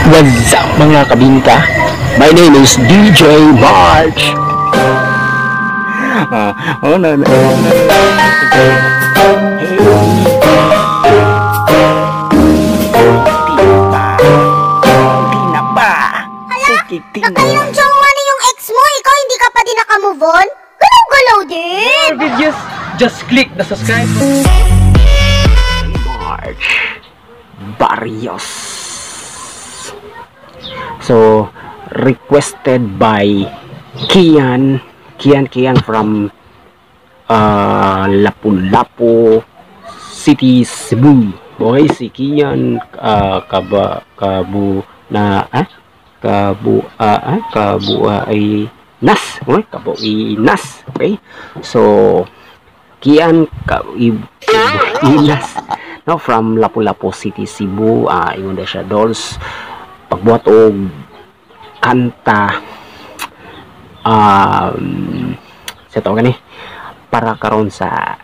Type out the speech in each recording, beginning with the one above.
What's up, mga kabinta? My name is DJ March. Ah, oh, no, no. Hey. Di pa. Di na ba? Sige, di na. Nakailang jowa na yung ex mo, ikaw hindi ka pa din nakamove on? Galaw-galaw din! More videos, just click the subscribe button. March Barrios. So, requested by Kian, Kian Kian from Lapu-Lapu City, Cebu. Okay, si Kian Kaba Kabu na ah Kabu ah, Kabu ay Nas, okay, Kabu Nas, okay. So, Kian Ka Inas, no, from Lapu-Lapu City, Cebu. Ingon na siya, "Dolls, pagbuhat og kanta sa to gani para karon sa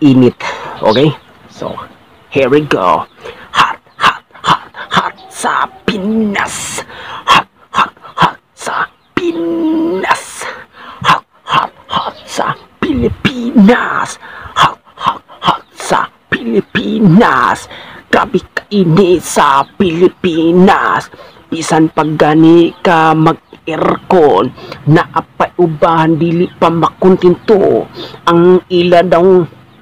init." Okay, so here we go. Hot, hot, hot, hot sa Pinas. Hot, hot, hot sa Pinas. Hot, hot, hot sa Pilipinas. Hot, hot, hot sa Pilipinas. Grabe kainit sa Pilipinas. Bisan pag gani ka mag-aircon, naapay uban, dili pa makontento. Ang ila daw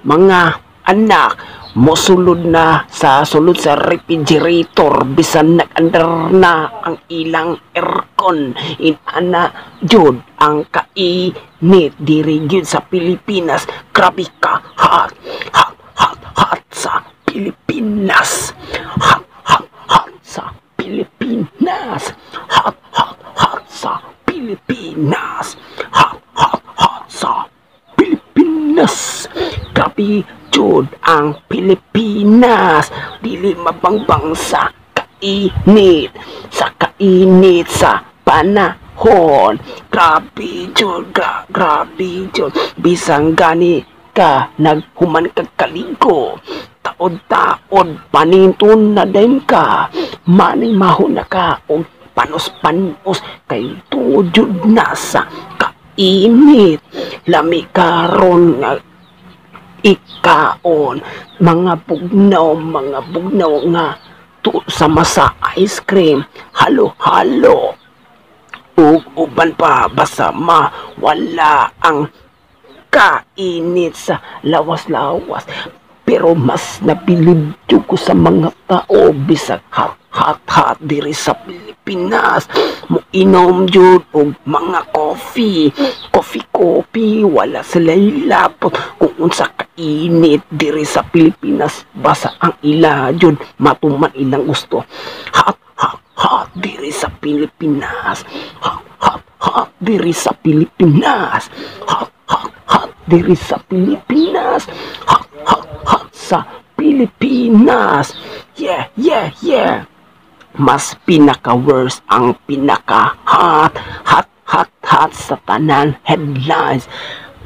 mga anak mosulod na sa sulod sa refrigerator bisan nag-andar na ang ilang aircon. Inana jud ang kainit diri gyud sa Pilipinas. Grabe ka hot, hot, hot, hot sa Pilipinas. Hot, hot, hot sa Pilipinas. Hot, hot, hot sa Pilipinas. Hot, hot, hot sa Pilipinas. Grabe jud ang Pilipinas. Dili mabangbang sa kainit. Sa kainit sa panahon. Grabe jud, grabe jud. Bisan gani ka naghuman kag kaligo, taod-taod paninton na din ka. Manay maho na ka og panos-panos kay tungod jud na sa kainit. Lami karon nga ikaon mga bugnaw nga tu sama sa ice cream, halo-halo ug uban pa, basta mawala ang kainit sa lawas-lawas. Pero mas nabilib jud ko sa mga tao, bisag hot, hot, hot diri sa Pilipinas, mo inom jud og mga coffee, coffee, coffee. Wala sila lapot kung unsa kainit diri sa Pilipinas, basta ang ila jud matuman ilang gusto. Hot, hot, hot diri sa Pilipinas. Hot, hot, hot diri sa Pilipinas. Hot, hot, hot diri sa Pilipinas. Hot, hot, hot sa Pilipinas. Yeah. Mas pinaka worst ang pinaka hot, hot, hot, hot sa tanan headlines.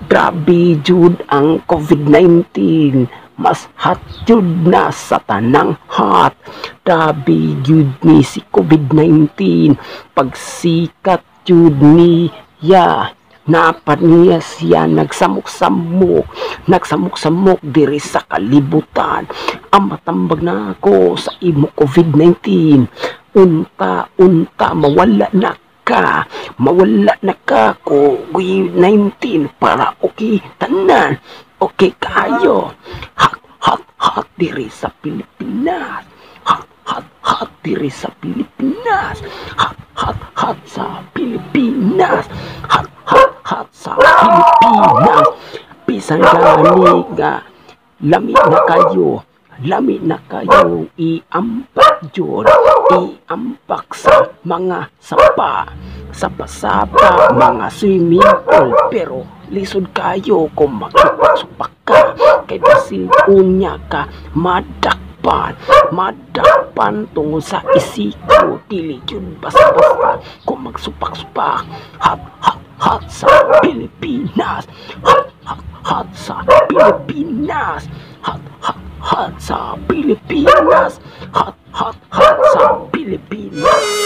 Grabe jud ang COVID-19. Mas hot jud na sa tanang hot. Grabe jud ni si COVID-19. Pagsikat jud niya, napat niya siya nagsamok-samok, nagsamok-samok diri sa kalibutan. Ang matambag na ako sa imo, COVID-19, unta unta mawala na ka, mawala na ka, COVID-19, para okay tanan, okay kayo. Hot, hot, hot diri sa Pilipinas. Hot, hot, hot diri sa Pilipinas. Hot, hot, hot sa Pilipinas. Hot, hot, hot sa Pilipinas. Bisan gani nga lami na kayo, lami na kayo iampak jud, iampak sa mga sapa, sapa-sapa, mga swimming pool, pero lisod kayo kung makipagsupak ka kay basin unya ka madakpan, madakpan tungod sa isiko. Dili jud basta-basta kung magsupak-supak. Hot, hot, hot sa Pilipinas. Hot, hot, hot sa Pilipinas. Hot, hot, hot sa Pilipinas. Hot. Hot hot sa Pilipinas.